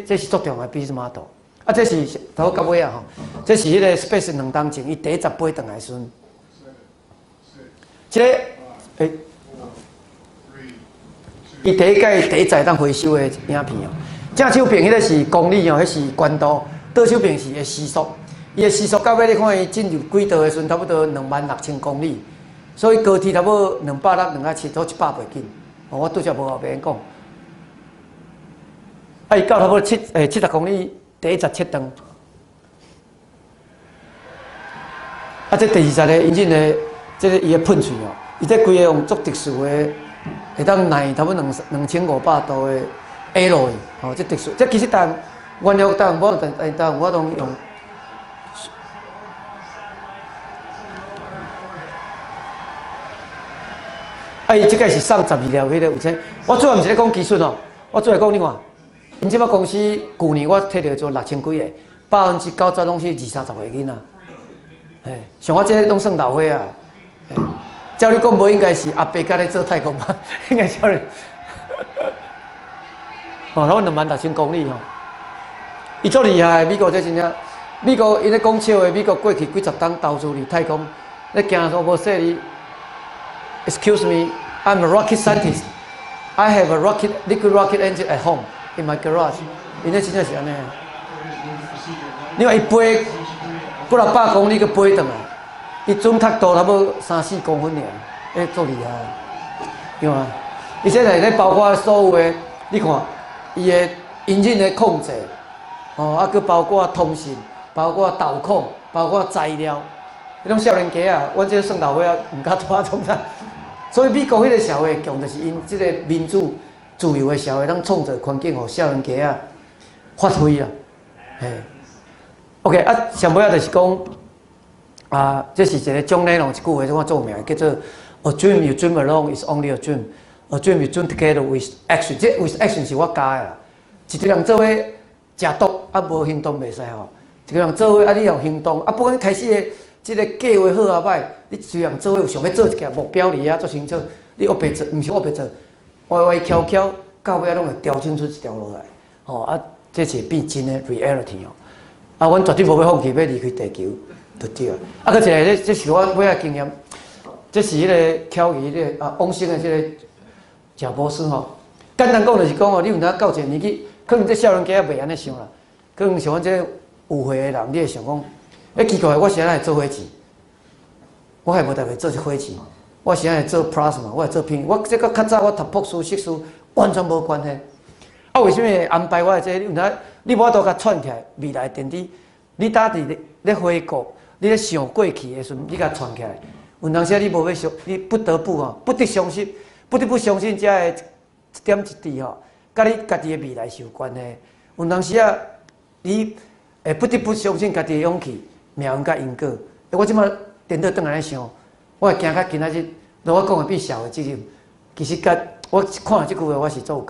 這是足重要的 business model。啊，這是頭到尾啊吼，這是彼個 SpaceX 2冬前，伊第一集飛轉來時陣，這個欸，伊第一屆第一載當回收的影片哦。正手邊彼個是公里哦，彼是懸度；倒手邊是伊的時速。伊的時速到尾你看伊進入軌道的時陣，差不多26,000公里，所以高鐵差不多260、270，都100倍緊。哦，我拄則無後邊講。啊，伊到差不多70公里，第一集切斷。啊，這第二集咧，引進的這個伊的噴喙哦，伊這規個用足特殊的，會當耐差不多2500度的 alloy，吼，這特殊，這其實但原料但我但但我攏用。啊，伊這個是送12粒彼個有這，我主要毋是咧講技術哦，我主要講你看，𪜶這擺公司舊年我提著做6000幾个，90%攏是二三十歲囡仔，嘿，像我這攏算老歲仔，照你講無應該是阿伯佮咧做太空吧？應該少年，哦，攏26,000公里吼，伊足厲害，美國這真正，美國伊咧講笑的，美國過去幾十冬投資佇太空，咧行路無說你。Excuse me, I'm a rocket scientist. I have a rocket, liquid rocket engine at home in my garage. 𪜶這真正是按呢。你看伊飛幾若百公里閣飛轉來，伊準確度差不多三四公分爾，欸，足厲害，對嗎？伊這內底包括所有的，你看伊的引擎的控制，哦，啊，閣包括通訊，包括導控，包括材料，彼種少年家啊，阮這算老歲仔，毋敢拖創啥。所以美國彼個社會強，就是𪜶這個民主自由的社會，通創造環境，予少年家仔發揮啦。嘿，OK 啊，上尾仔就是講啊，這是一個蔣禮龍一句話，這我著名的，叫做 A dream you dream alone is only a dream. A dream you dream together with action。這 with action 是我加的啦。一個人做伙食毒啊，無行動袂使吼。一個人做伙啊，你有行動啊，不管你開始的這個計劃好啊歹，你雖然做伙有想欲做一件目標佇遐足清楚，你烏白做，毋是烏白做，歪歪蹺蹺，到尾仔攏會調整出一條路來。吼啊，這是變真的 reality 哦。啊，阮絕對無欲放棄，欲離開地球，就對啊。啊，閣一個，這是我尾仔經驗，這是彼個巧儀，這個啊，往生的這個賈伯斯吼。簡單講就是講哦，你有當到一個年紀，可能這少年家仔袂按呢想啦，可能像阮這有歲的人，你會想講，欸，奇怪，我是按怎會做火箭？我還無特別做這火箭，我是按怎會做 plasma，我會做片，我這個較早我讀博士、碩士完全無關係。啊，為啥物會安排我的這個？你有影？你無法度共串起來，未來電子，你早佇咧咧回顧，你咧想過去的時陣，你共串起來。有當時你無欲相，你不得不吼，不得相信，不得不相信這个一點一滴吼，佮你家己的未來是有關係。有當時啊，你會不得不相信家己的勇氣、命運佮因果。欸，我這擺顛倒轉來咧想，我會行到今仔日，如我講的變社會責任，其實佮我看這句話，我是足有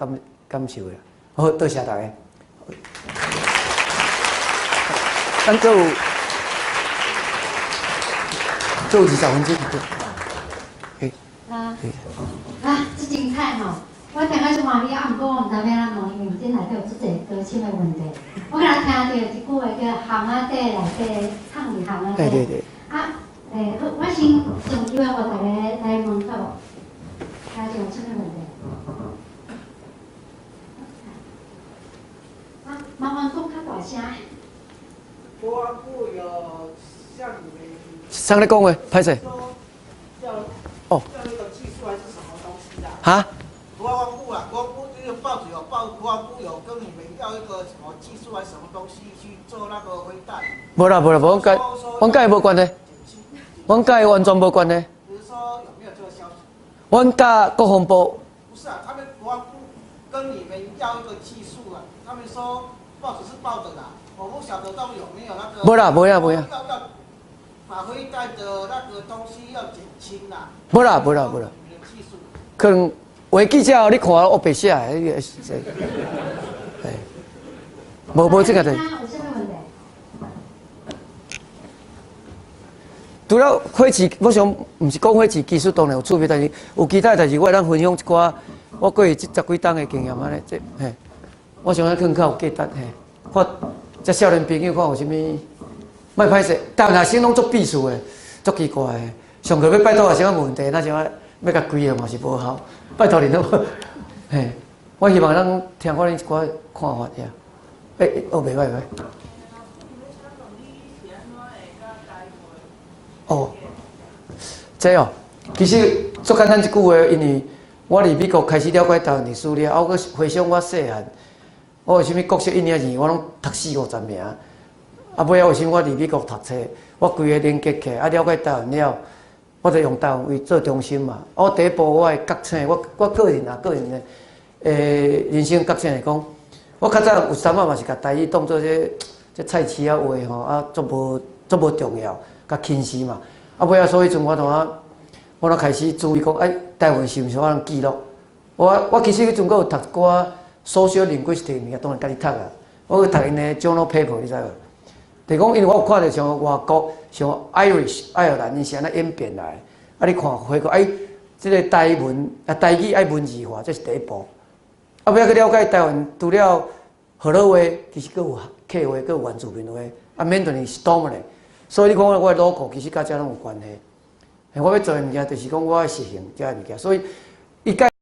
感受的。好，多謝大家。咱閣有，閣有20分鐘。啊啊，這精彩吼！我聽了足歡喜，啊，毋過我毋知欲按怎問，因為這內底有足濟高深的問題。我敢若聽著一句話叫“巷仔底內底藏佇巷仔底”。對對對。啊，欸，好，我先上機會予大家來問，好無？大家有啥物問題？啊，麻煩講較大聲。國安部有向你們？啥咧講話？歹勢。哦。要那個技術還是什麼東西的？哈？國防部啊，國防部這個報紙有報，國防部有跟你們要一個什麼技術還是什麼東西去做那個飛彈？無啦無啦，無，阮佮伊無關係，阮佮伊完全無關係。比如說有沒有這個消息？阮佮國防部。不是啊，他們國防部跟你們要一個技術啊，他們說報紙是報的啦，我不曉得到底有沒有那個。無啦無啦無啦。要把飛彈的那個東西要減輕啦。無啦無啦無啦。可能有記者你看烏白寫的，彼個是，嘿，無無這個的。除了火箭，我想毋是講火箭技術當然有趣味，但是有其他代誌，我會當分享一寡我過去這十幾冬的經驗按呢，這嘿。我想可能較有價值嘿。看這少年朋友看有啥物，莫歹勢，台灣學生攏足鄙視的，足奇怪的。上課欲拜託學生問題，那像欲共規個嘛是無效。拜託恁好無？嘿，我希望咱聽看恁一寡看法呀。欸，哦，袂歹袂歹。哦，這哦，其實足簡單一句話，因為我佇美國開始了解台灣歷史了，啊，我閣回想我細漢，我為啥物國小一年級我攏讀四五十名，啊，尾仔為啥物我佇美國讀冊，我規个連結起來，啊，了解台灣了，我就用台灣為做中心嘛。我第一步我的覺醒，我個人啊，個人的人生覺醒來講，我較早有啥物嘛是共台語當做這菜市仔話吼，啊，足無重要，共輕視嘛。啊，尾仔所以陣我就開始注意講，哎，台灣是毋是我通記錄？我其實彼陣閣有讀一寡 social linguistics 物件，當然家己讀啊。我去讀𪜶的 journal paper，你知無？就是講，因為我有看著像外國，像 Irish 愛爾蘭，𪜶是按怎演變來的？啊，你看回過，哎，這个台文啊，台語愛文字化，這是第一步。啊，欲去了解台灣，除了河洛話，其實閣有客話，閣有原住民話，啊，緬甸是多麼咧。所以你看我的 logo 其實佮這攏有關係。我欲做的物件，就是講我愛實行這个物件，所以伊介。